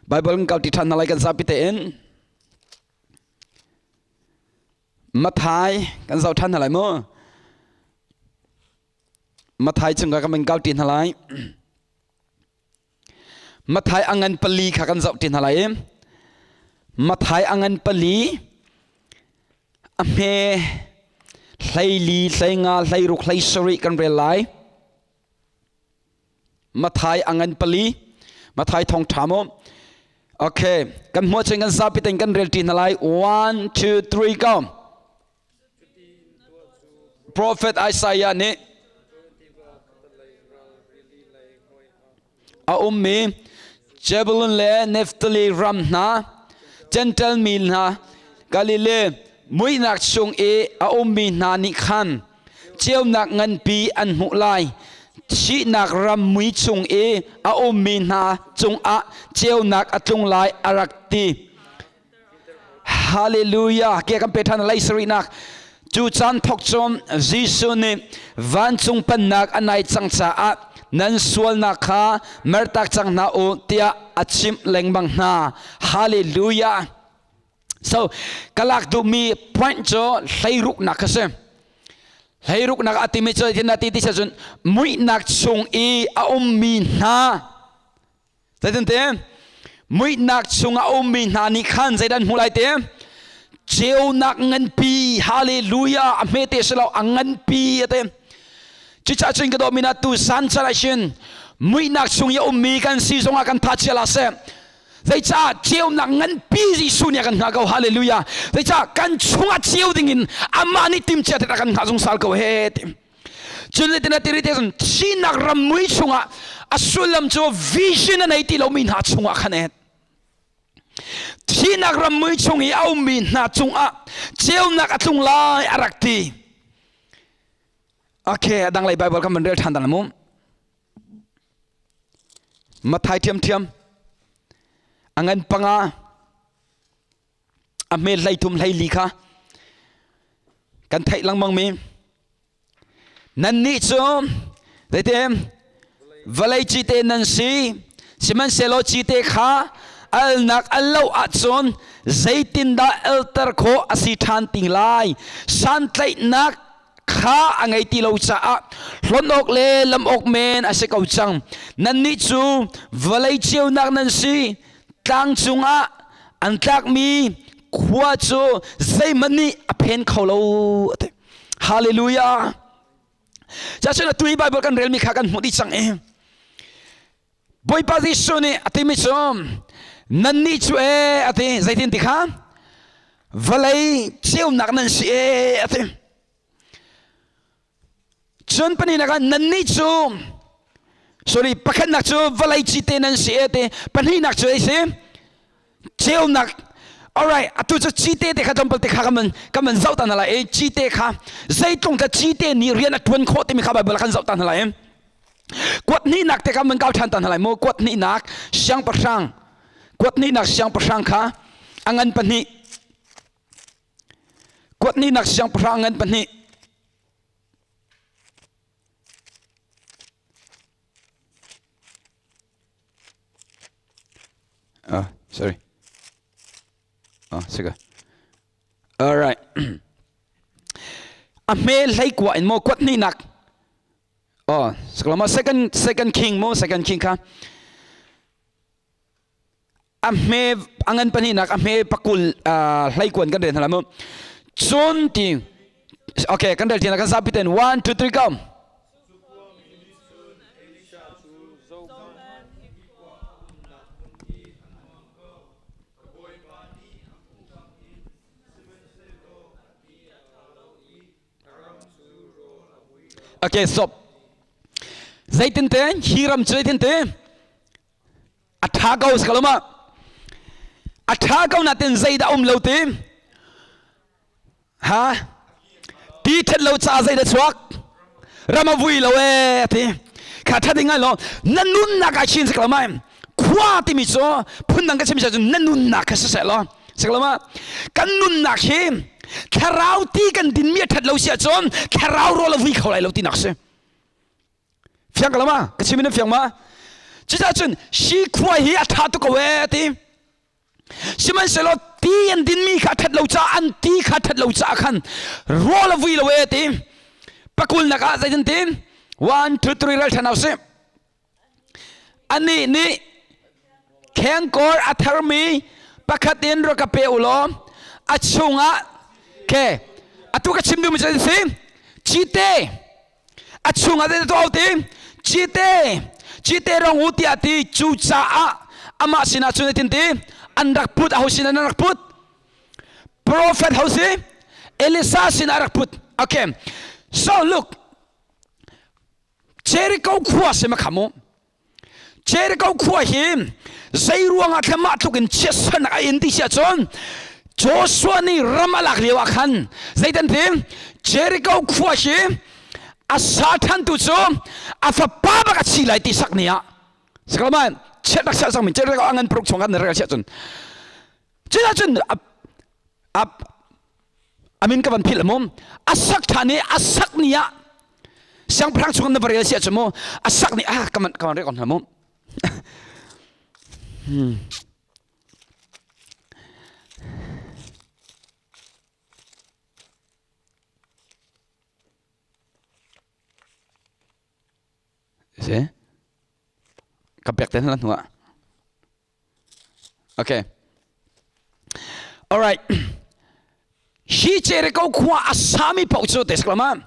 Bible kan kau ti ṭhan hna lai kan zapi tein. Mathai kan zoh ṭhan hna lai mu. Mathai chungah kan van kau ṭi hna lai. Mathai a ngan pali kha kan zoh ṭi hna lai i Mathai a ngan pali a hme hleili hleinga hleiruk hleisarih kan rel lai. Mathai a ngan pali Mathai thawngṭha mu Okay kan hmuh chin kan zapi ten kan rel ṭi hna lai one two three go Prophet Isaiah nih a ummi Jebulun le Naphtali ram hna, Gentle mi hna, Galilee muihnak chung i a ummi hna nih khan ceunak nganpi an hmuh lai. Thihnak ram mui chung i a ummi hna cungah ceunak a tlung lai a rak ti. Hallelujah! Ke kan pe ṭhan lai sarihnak. Cu caan thawk cun Jesuh nih vancung pennak a nai cang caah nan sualnak kha mertak cang hna u tiah a chimh lengmang hna. Hallelujah! So, ka lak duhmi point cu hleiruknak kha si. Hleiruknak a timi cu zeitin ti ti cun muihnak chung i a ummi hna Zeitinte muihnak chungah a ummi hna nih khan zeidah an hmuh lai te? Ceunak nganpi, hallelujah, a hmete si lo, a nganpi a ti. Cucaah cun ka dawtmi hna tu san chan ah hin muihnak chung i a ummi kan si zongah kan tha chia la seh. Zeicah ceunak nganpi Jesuh nih a kan hngah ko, hallelujah. Zeicah kan chungah ceu dingin amah nih timhcia te kan hngah zungzal ko he ti. Cun zeitin ti rite cun thihnak ram mui chungah a sullam cu vision a nei ti lomi hna chungah khan et. Thihnak ram mui chung i a ummi hna cungah ceunak a tlung lai a rak ti. Okay, a dang lei Bible kan van rel ṭhan dang mu. Mathai ṭhiamṭhiam a ngan panga a hme hleithum hleili kha kan theih lengmang mi nannih cu zeite vawlei cite nan si sihmanhsehlaw cite kha alnak al lo ahcun zeitindah alter khawh a si ṭhan ting lai santlaihnak kha a ngei ti lo caah hlonh awk le lam awk men a si ko cang nannih cu vawlei ceunak nan si tlang cungah an tlakmi khua cu zeihmanh nih a phen kho lo a ti hallelujah cacun atu i bible kan relmi kha kan hmuh dih cang i Bawipa Jesuh nih a timi cu nannih cu ee a ti zeitin ti kha vawlei ceunak nan si ee a ti cun pahnihnak ah nannih cu sorry pakhatnak cu vawlei cite nan si ee ti pahnihnak cu ei si ceunak alright atu cu cite te kha tlawmpal te kha kan man kan man zoh ta hna lai i cite kha zeitlung ta cite nih rian a ṭuan khawh timi kha Bible kan zoh ta hna lai kuat hnihnak te kha man kau ṭhan ta hna lai mu kuat hnihnak siangpahrang kuat hnihnak siangpahrang kha a ngan pahnih kuat hnihnak siangpahrang a ngan pahnih Ah, sorry. Ah, sige. All right. A hme hlei kua in mo kuat ni nak. Oh, saklama second second king mo second king kha. A hme angan pani nak a hme pakul hlei kuan kan ren hala mo. Cun ti Okay, kan rel tiang kan zapi ten 1 2 3 go. Okay, stop. Zeitinte hi ram cu zeitinte a ṭha ko si ko lo ma a ṭha ko natin zeidah um lo ti ha ti ṭhet lo caah zeidah chuak ram a vui lo ee ti kha ṭha ding ngai lo na nunnak ah chin si ko lo ma khua timi cu phundang ka chim si ahcun na nunnak kha siseh law si ko lo ma kan nunnak hi thlarau ti kan dinmi a ṭhat lo si ahcun thlarau rawl a vui kho lai lo tinak si Fiang ka lo ma? Ka chim in na fiang ma? Cucaah cun si khua hi a ṭha tuk ko ee ti. Sihmanhsehlaw ti an dinmi kha a ṭhat lo caah an ti kha ṭhat lo caah khan rawl a vui lo ee ti. Pakulnak ah zeitin ti? 1 2 3 ral ṭhan hau sih. Anih nih khengkawr a tharmi pakhat in rak ka pe u law a chungah ke atu ka chim duhmi cu si cite a chungah zei tuah ti cite cite rong u tiah ti cu caah amah sinah cun tin ti an rak put aho sinah an rak put prophet ho si Elisa sinah rak put okay so look Jericho khua si ma kham u. Jericho khua hi zei ruangah thla mah tluk in chiatsernak a in ti si ahcun Joshua nih ram a lak lio ah khan zeitan ti Jericho khua hi a sa thantu cu a fapa bak a chi lai ti sak ni ah sakalaman chiat rak chiah cangmi Jericho a ngan paruk chung kan rel chiah cun cuah cun a amin ka van philh mu a sak than i a sak ni ah siangpahrang chung na va rel si ahcun mu a sak ni ah ka man ka van rel ko hna mu hmm. Si? Ka pek te hna hnu ah. Okay. All right. Hi Jericho khua a sami paoh cu te saklama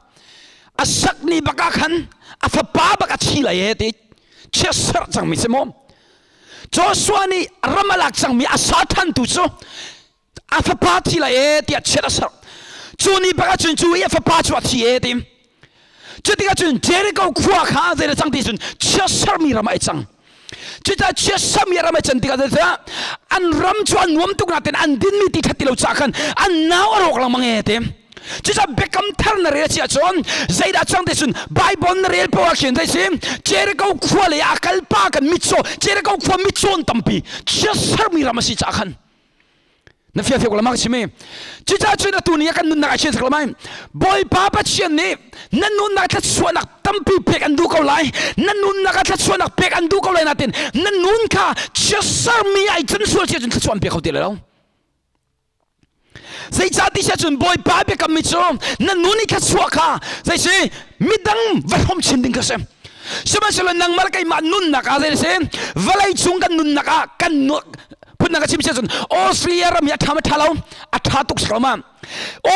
a sak ni baka khan a fapa bak a thi lai he ti chia ser cangmi si mu Joshua nih ram a lak cangmi a sa than tu cu a fapa thi lai e tiah chiat a serh cu ni bak ahcun cu i a fapa cu a thi e ti cu tikah cun Jericho khua kha zei cang ti cun chiatsermi ram ah ai cang cucaah chiatsermi ram ai can tikah zeicah an ram cu an nuam tuk nain an dinmi ti that ti lo caah khan an nau a rawk lengmang e ti cucaah biakam thar na rel si ahcun zeidah cang ti cun Bible na rel poah khin zei si Jericho khua lei ah kal pa kan mitcaw Jericho khua mitcaw an tampi chiatsermi ram a si caah khan na fia fiak lamang chimi cucaah cun atu ni ah kan nunnak a chian sak lamai bawipa pathian nih na nunnak thluachuahnak tampi pek an duh ko lai na nunnak ah thluachuahnak pek an duh ko lai natin na nun kha chiasarmi ai can sual sia cun thluachuah an pe kho ti lai lo zeicah ti sia cun bawipa biakam mi cu na nun i thluachuah kha zei si midang va hrom chin ding kha si sihmanhsehlaw nangmah le keimah nunnak ah zei si vawlei cung kan nunnak ah kan phundang ka chim sia cun Australia ram hi a ṭha ma ṭha lo a ṭha tuk si ko ma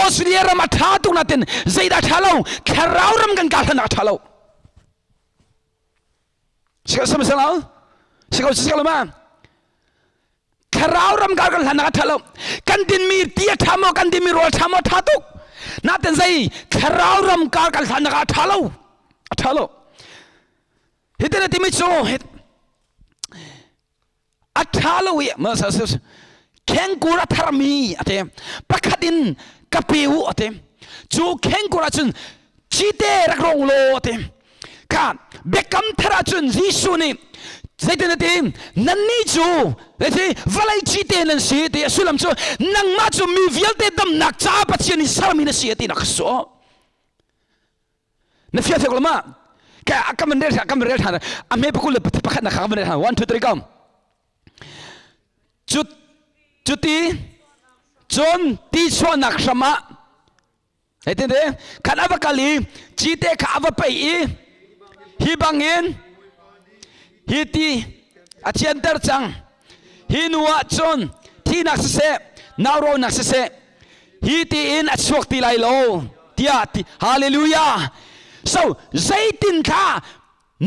Australia ram a ṭha tuk natin zeidah ṭha lo thlarau ram kan kar hlan ah a ṭha lo si lo si ko si lo ma thlarau ram kar kan hlan ah a ṭha lo kan dinmi ti a ṭha maw kan dinmi rawl ṭha maw ṭha tuk natin zei thlarau ram kar kan hlan ah a ṭha lo a ṭha lo hitin a timi cu a ṭha lo i khengkur a tharmi a ti pakhat in ka pe u a ti cu khengkur ah cun cite rak rong law a ti kha biakam thar ah cun Jesuh nih zeitin a ti nannih cu zeiti vawlei cite nan si ti a sullam cu nangmah cu mi vialte damnak caah Pathian nih sermi na si a ti nak a sawh Na fia fiak lo ma? Ka ka man rel ka man rel than. A me pakul le pakhat na kha ka man rel than. 1 2 3 go. Cut cuti cun ti chuahnak hram ah hei tin te khan ava kal i cite kha ava pei i hi bangin hi ti a thianter cang hi nu ah cun thihnak siseh naurawnak siseh hi tiin a chuak ti lai lo tiah ti hallelujah so zeitin kha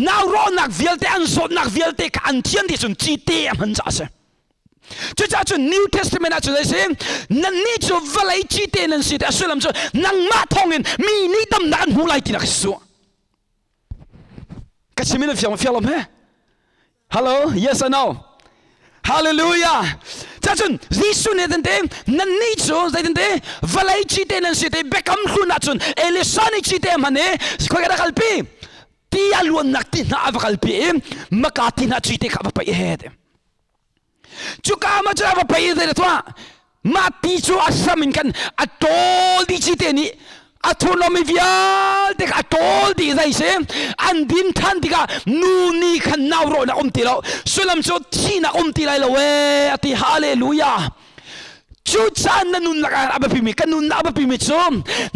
naurawnak vialte an zawtnak vialte kha an thian ti cun cite a hman caah a si cucaah cun New Testament ah cun a si nannih cu vawlei cite nan si ti a sullam cu nangmah thawngin mi nih damnak an hmu lai tinak a si ka chim in a fiang fiang lo he Hello, yes or no? Hallelujah. Cacun Jesuh nih tante nannih cu zeitante vawlei cite nan si te biakam hlun ahcun Elisa nih cite hman i khoi ka kalpi ti a luannak ti hna a va kalpi i maka ti hna cite kha a va paih he te cuka ma cu a va paih i zei tuah mah ti cu a hram in kan a tawl di cite nih A thurhnawmmi vialte kha a ṭawl dih zai si. An din ṭhan tikah nu nih khan nau rawhnak um ti lo. Sullam cu thihnak um ti lai lo ee a ti. Hallelujah. Cucaah na nunnak ah a biapimi ka nunnak a biapimi cu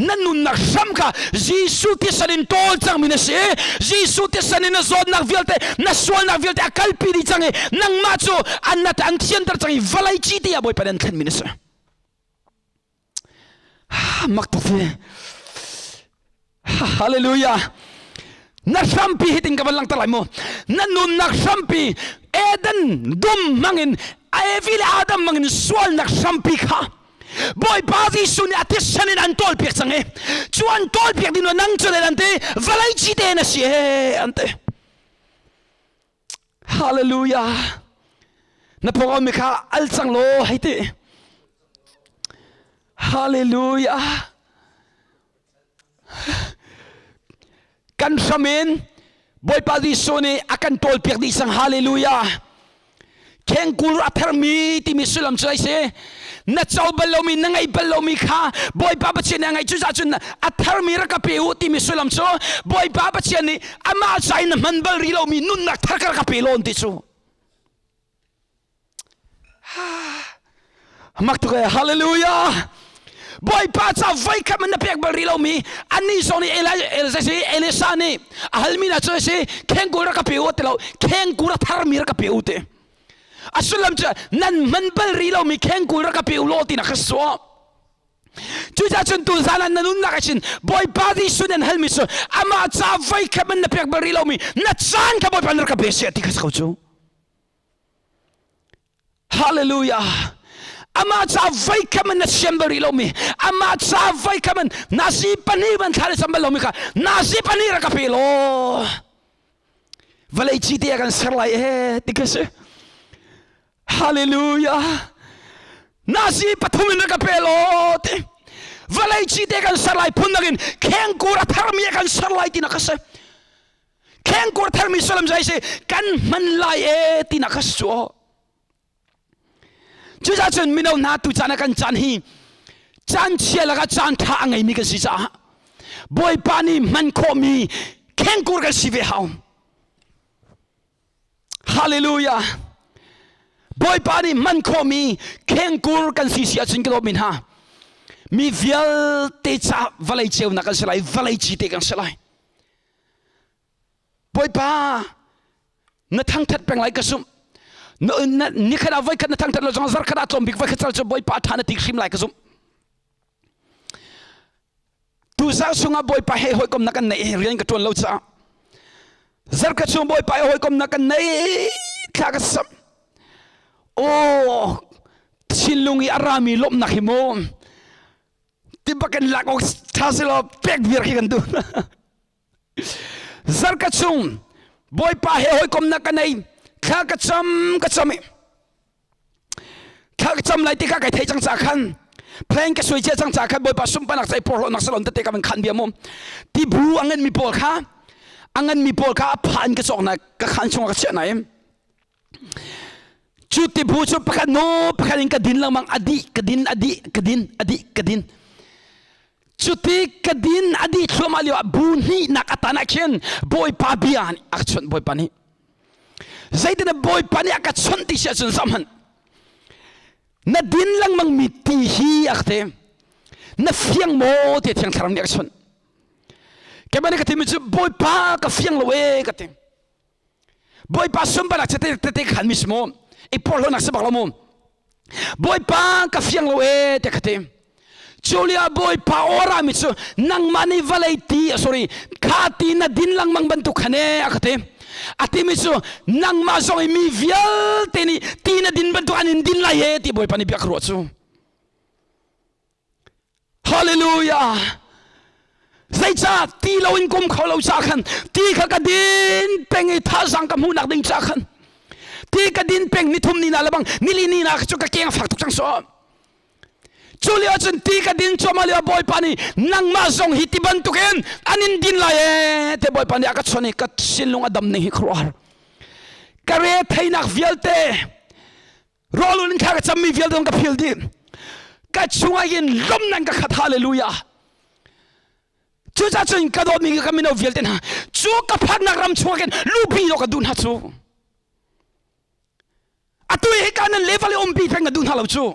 na nunnak hram kha Jesuh thisen in ṭawl cangmi na si. Jesuh thisen in na zawtnak vialte, na sualnak vialte a kalpi dih cang i nangmah cu an nat an thianter cang i vawlei ci te ah Bawipa nih an thlenmi na si. Mak tuk hi. Hallelujah. Na hrampi hi ting ka van langter lai mu. Na nunnak hrampi Eden dum mangin Evi le Adam mangin sualnak hrampi kha Bawipa Jesuh nih a thisen in an tawlpiak cang i cu an tawlpiak ding nang cu le an ti vawlei ci te na si he an ti. Hallelujah. Na pawng mi kha al cang law hei ti. Hallelujah. Kan hram in Bawipa Jesuh nih a kan tawlpiak dih cang. Hallelujah. Khengkul a thermi timi sullam cu ai si. Na co bal lomi na ngei bal lomi kha Bawipa Pathian nih a ngeih cucaah cun a tharmi rak ka pe u timi sullam cu Bawipa Pathian nih amah ca in na hman bal rih lomi nunnak thar ka rak ka pe lawn ti cu. Mak tuk ee hallelujah. Bawipa ca voikhat man na pek bal rih lomi annih zong nih Elisa nih a halmi hna cu a si khengkul rak ka pe u ti lo khengkul a tharmi rak ka pe u ti a sullam cu nan hman bal rih lomi khengkul rak ka pe u law tinak kha suah Cucaah cun tuzan ah na nunnak ah cun Bawipa Jesuh nan halmi cu amah ca voikhat man na pek bal rih lomi na caan kha Bawipa na rak ka pe siah ti kha si ko cu. Hallelujah. Amah ca voikhat man na siam bal rih lomi amah ca voikhat man nasi pahnih man thla na cam bal lomi kha nasi pahnih rak ka pe law vawlei ci te ah kan ser lai ee ti kha si. Hallelujah. Nazi pathum in rak ka pe law ti. Vawlei ci te kan ser lai phun nakin khengkur a tharmi kan ser lai ti na ka si. Khengkur tharmi salam zai si kan hman lai e ti na ka si cu. Cucaah cun mino hna tu caan ah kan caan hi caan chia lakah caan ṭha a ngeimi kan si caah Bawipa nih hman khawhmi khengkur kan si ve hau. Hallelujah. Bawipa nih hman khawhmi khengkur kan si si ahcun ka dawtmi hna mi vialte ca vawlei ceunak kan si lai vawlei cite kan si lai Bawipa na thangthat peng lai ka sum nikhat ah voikhat na thangthat lo zong zarkhat ah tlawm bik voikhat cal cu Bawipa tha na ti hrim lai ka zumh Tuzarh chungah Bawipa he hawikomnak kan neih rian ka ṭuan lo caah zarkhat chung Bawipa he hawikomnak kan nei thla ka sam. Aw thinlung i a rami lawmhnak hi mu tibak in lak awk ṭha si law pek viar khi kan duh. Zarkhat chung Bawipa he hawikomnak ka nei thla ka cam ka cam i Thla ka cam lai ti kha kai thei cang ca khan plan ka suai cia cang ca khan Bawipa sunparnak cai porhlawtnak salon tete ka van khan bia mu tibu a ngan mi pawl kha a ngan mi pawl kha a pha in ka cawk na ka khan chungah ka chiah na im cu tibu cu pakhat nu pakhat in ka din lengmang adi ka din adi ka din adi ka din cuti ka din adi thluahmah lio ah bu hnihnak atan ah khin Bawipa bia nih a ka chawnh Bawipa nih Zeitin Bawipa nih a ka chawnh ti si ahcun zoh hmanh. Na din lengmang mi ti hi a ka ti. Na fiang maw ti Thiang Thlarau nih a ka chawnh. Keimah nih ka timi cu Bawipa ka fiang lo ee ka ti. Bawipa sunparnak tete tete khan mi si mu. I porhlawnak si bak lo mu. Bawipa ka fiang lo ee tiah ka ti. Cu lio ah Bawipa aw mi cu nangmah nih vawlei ti sorry kha ti na din lengmang bantuk khan ee a ka ti. A timi cu nangmah zong i mi vialte nih ti na din bantuk an in din lai ee ti Bawipa nih bia ka ruah cu. Hallelujah! Zeicah ti loin kum kho lo ca khan ti kha ka din peng i thazaang ka hmuhnak ding ca khan ti ka din peng nithum ni na lebang nili ni na cu ka keng fak tuk cang so cu lio cun ti ka din cuahmah lio bawipa nih nangmah zong hi ti bantukin an in din lai ee te bawipa nih a ka chon i ka sinlung a dam ning hi khuaruahhar ka re theinak vialte Rawlul in thla ka cammi vialte ka phil dih. Ka chungah hin lawmnak ka khat hallelujah. Cucaah cun ka dawtmi ka mino vialte hna cu ka phaknak ram chungah khin luhpi dawh ka duh hna cu. Atu hi ka nan level i umpi peng ka duh hna lo cu.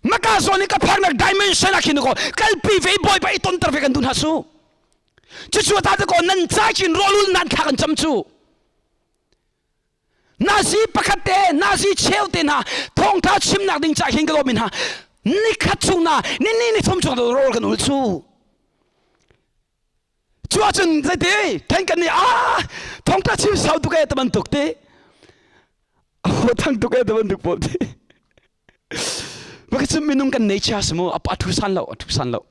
Maka zawn i ka phaknak dimension ah khin ko kalpi ve bawipa i tonter ve kan duh hna su. Cucu ta te ko nan ca chin rawlul nan thla kan cam cu. Nazi pakhat te nazi cheu te hna thawngtha chimnak ding ca hin ka lawm hna nikhat chung na ni ni ni thum chung rawl kan ul cu cu ahcun zeiti then kan nih ah thawngtha chim sau tuk e te bantuk te ho thang tuk e te bantuk pawl te Baka cu minung kan nature si mu a thu san lo a thu san lo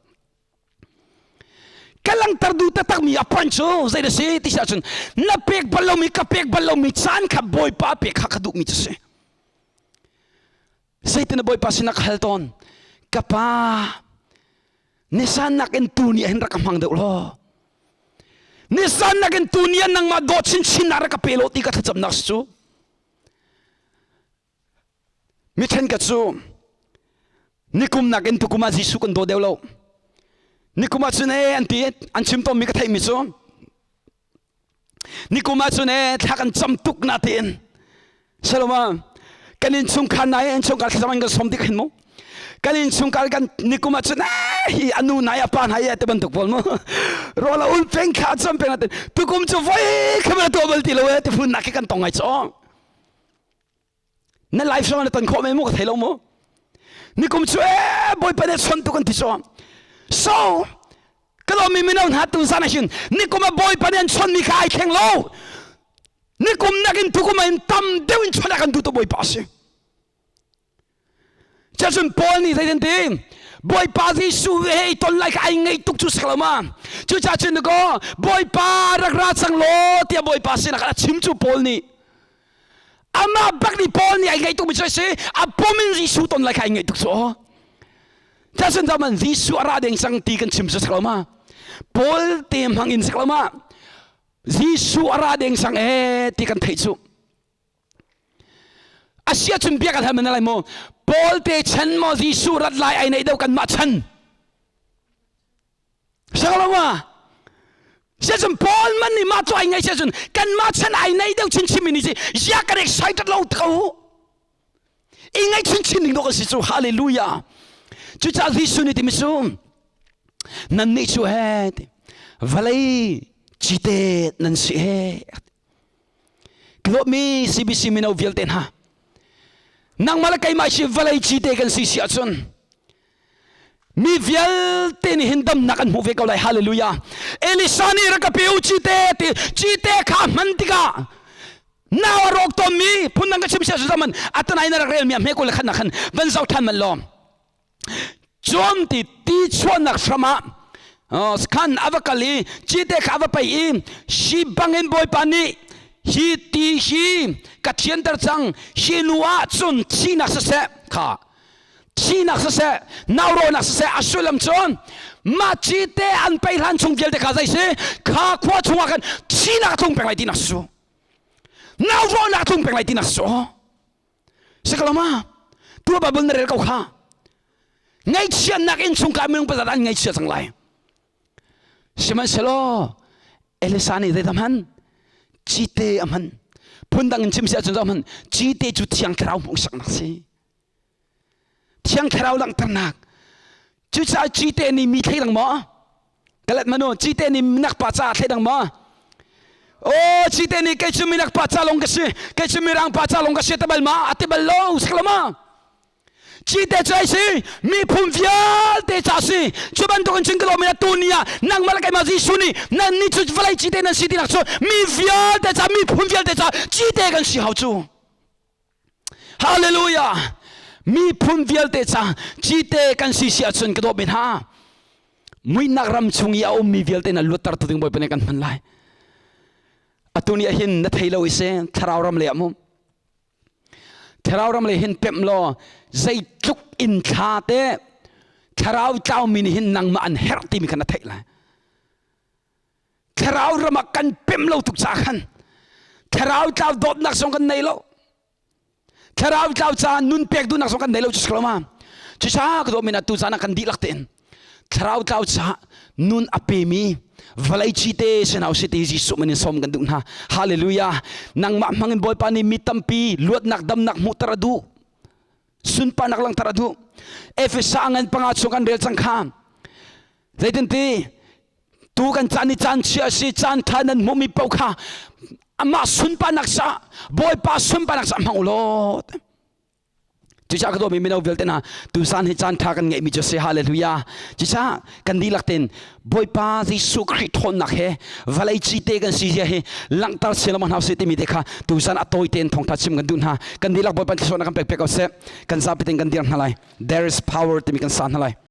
Ka langhter duh taktakmi a point cu zei na si ti si ahcun na pek bal lomi ka pek bal lomi caan kha Bawipa pek kha ka duhmi cu si. Zeitin na Bawipa sinah ka hal tawn ka pa nisan nakin tuni ah hin rak ka hmang deuh law nisan nakin tuni ah nangmah dawt chinchin nak rak ka pe law ti ka thlacamnak si cu Mi ṭhenkhat cu nikum nakin tukum ah Jesuh kan daw deuh lo. Nikum ah cun ee an ti an chim tawnmi ka theihmi cu nikum ah cun ee thla kan cam tuk na tiin Saloma kan innchungkhar nai innchungkhar thlacam an kan sawm tik hin mu kan innchungkhar kan nikum ah cun ee hi anu nai a pa nai te bantuk pawl mu rawl a ul peng thla cam peng na tukum cu voi khamna tuah bal ti lo ee ti phun nak khi kan tong ngai cu Na life zong na ton khawh men mu ka thei lo mu. Nikum cu ee Bawipa nih chon tuk an ti cu. So ka lawmmi mino hna tu zan ah hin nikum ah Bawipa nih an chonmi kha ai thleng lo. Nikum nakin tukum ah in tam deuh in chon a kan duh tu Bawipa a si. Cun Paul nih zeitin ti Bawipa Jesuh he i ton lai kha ai ngaih tuk cu si lo ma cucaah cun ko Bawipa rak ra cang law tiah Bawipa sinah khan a chim cu Paul nih amah bak nih Paul nih ai ngaih tukmi cu a si a pum in Jesuh ton lai kha ai ngaih tuk cu aw Cun zaman Jesuh a ra deng cang ti kan chim cu si lo ma Paul te hmang in si lo ma Jesuh a ra deng cang ee ti kan theih cu A si ahcun bia kan hal men lai maw? Paul te chan maw Jesuh rat lai ai neih deuh kanmah chan? Sanglo ma? Siacun Paul man nih mah cu ai ngaih siacun kanmah chan ai neih deuh chinchin mi nih si ya kan excited lo ko. I ngaih chinchin ding dawh kan si cu hallelujah. Cucaah Jesuh nih timi cu nannih cu he vawlei cite nan si he Dawtmi CBC mino vialte hna, nangmah le keimah hi vawlei cite kan si si ahcun mi vialte nih hin damnak an hmuh ve ko lai hallelujah Elisa nih rak ka pe u cite ti cite kha hman tikah nau a rawk tawnmi phundang ka chim sia cu zaman atanai na rak relmi a hme ko le khan na khan van zoh than man law Cun ti ti chuahnak hram ah khan a va kal i cite kha a va pei i hi bangin Bawipa nih hi ti hi ka thianter cang hi nu ah cun thihnak siseh kha thihnak siseh naurawhnak siseh a sullam cun mah cite an pei hlan chung vialte kha zei si kha khua chungah khan thihnak a tlung peng lai tinak si cu naurawhnak a tlung peng lai tinak si cu Sakalama tu Bible na rel ko kha ngaihchiatnak in chungkhar minung pazat an ngaihchia cang lai sihmanhsehlaw Elisa nih zeidah hman cite a hman phundang in chim si ahcun hman cite cu thiang thlarau hmuhsaknak si thiang thlarau langhternak cucaah cite nih mi thleidang maw Kalat manu cite nih minak pa ca thleidang maw? Oh cite nih kei cu minak pa ca long ka si kei cu mirang pa ca long ka si te bal ma a ti bal lo siklo ma cite cu ai si miphun vialte ca si cu bantuk in cun ka lawm in tu ni ah nangmah le keimah Jesuh nih nan nih cu vawlei cite nan si tinak cu mi vialte ca miphun vialte ca cite kan si hau cu Hallelujah! Miphun vialte ca cite kan si si ahcun ka dawt mi hna. Muihnak ram chung i a ummi vialte na luatter tu ding Bawipa nih kan hman lai. Atu ni ahhin na thei lo i si thlarau ram le ah mu. Thlarau ram le hin pemh law zeitluk in thla te thlarau tlaumi nih hin nangmah an herh timi kha na theih lai. Thlarau ram ah kan pem lo tuk caah khan thlarau tlau dawtnak zong kan nei lo. Thlarau tlau caah nun pek duhnak zong kan nei lo cu si lo ma. Cucaah ka dawtmi na tu caan ah kan dihlak tein. Thlarau tlau caah nun a pemi vawlei cite sinau si ti Jesuh min in sawm kan duh hna. Hallelujah. Nangmah hmangin Bawipa nih mi tampi luatnak damnak hmuhter a duh. Sunparnak langhter a duh. Efesa ngan panga chung kan rel cang kha. Zeitinti tu kan caan ni caan chia si caan tha nan hmuhmi paoh kha amah sunparnak sa Bawipa sunparnak sa hmang u law. Cucaah ka dawtmi mino vialte hna tusan hi caan ṭha kan ngeihmi cu si hallelujah. Cucaah kan dihlak tein Bawipa Jesuh Khrih ṭhawnnak he vawlei cite kan si zia hi langhter sin lengmang hna usih timi te kha tusan a tawi tein thawngṭha chim kan duh hna. Kan dihlak Bawipa thluachuahnak kan pek piak ko seh. Kan zapi tein kan dir hna lai. There is power timi kan sa hna lai.